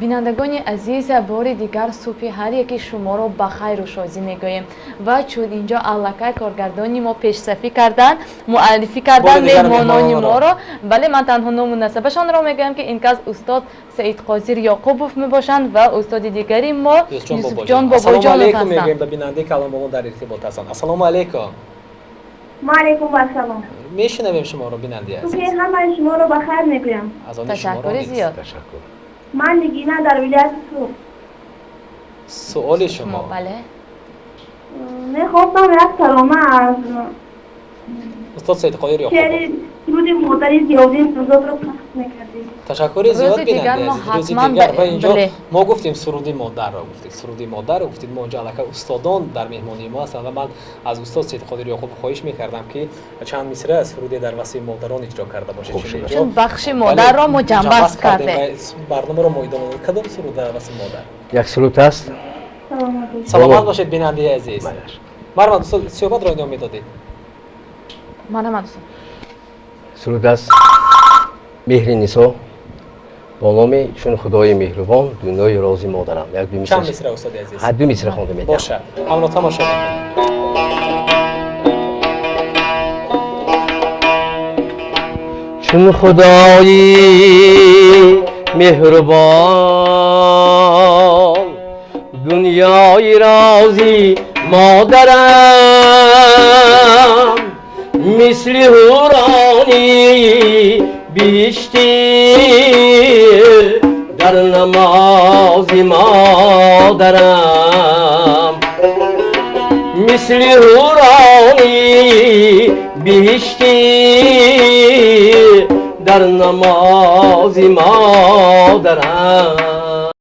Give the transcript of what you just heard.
Бинандагони азиз, бори дигар субҳи ҳар яки шуморо ба хайру шозӣ мегӯем ва чун инҷо аллакай коргардони мо пешсафӣ карданд, муаррифӣ карданд меҳмонони моро, бале, ман танҳо ному насабашонро мегӯям, ки ин кас устод Саидқозир Ёқубов мебошанд ва устоди дигари мо Юсуфҷон Бобоҷонов ҳастанд. Мегӯем ба бинандаи калон, бо мо дар иртибот ҳастанд. Ассалому алайкум. Ва алайкум ассалом. Мешунавем шуморо, бинандаи азиз. Субҳи ҳамаи шуморо ба хайр мегӯям. Ташаккури зиёд. Ташаккур. Ман Нигина дар вилояти Суғд. Суоли шумо? Бале. Мехостам як тарона аз устод Саидқодир Ёқубов, шеъри суруди модари Зиёддин Нурзодро пахш мекардем. Ташаккури зиёд, бинандаи азиз. Рӯзи дигар ва инҷо мо гуфтем, суруди модарро гуфтед, суруди модарро гуфтед. Мо инҷо аллакай устодон дар меҳмонии мо ҳастанд ва ман аз устод Саидқодир Ёқубов хоҳиш мекардам, ки чанд мисра аз суруде дар васфи модарон иҷро карда бошед. Чун бахши модарро мо ҷамъбаст кардем, барномаро мо идома. Кадом суруд дар васфи модар? Як суруд аст. Саломат бошед, бинандаи азиз. Марҳамат, устод, суҳбатро идома медодед. Марҳамат, устод. Суруд аст Меҳри Нисо бо номи «Чун Худои меҳрубон дунёи рози модарам». Як ду мисра. Чанд мисра, устоди азиз? Ҳа, ду мисра хонда медиҳам. Бошад, ҳамро тамошо мекунем. Чун Худои меҳрубон дунёи рози модарам, мисли ҳурони биҳиштӣ дар намози модарам, мисли ҳурони биҳиштӣ дар намози модарам.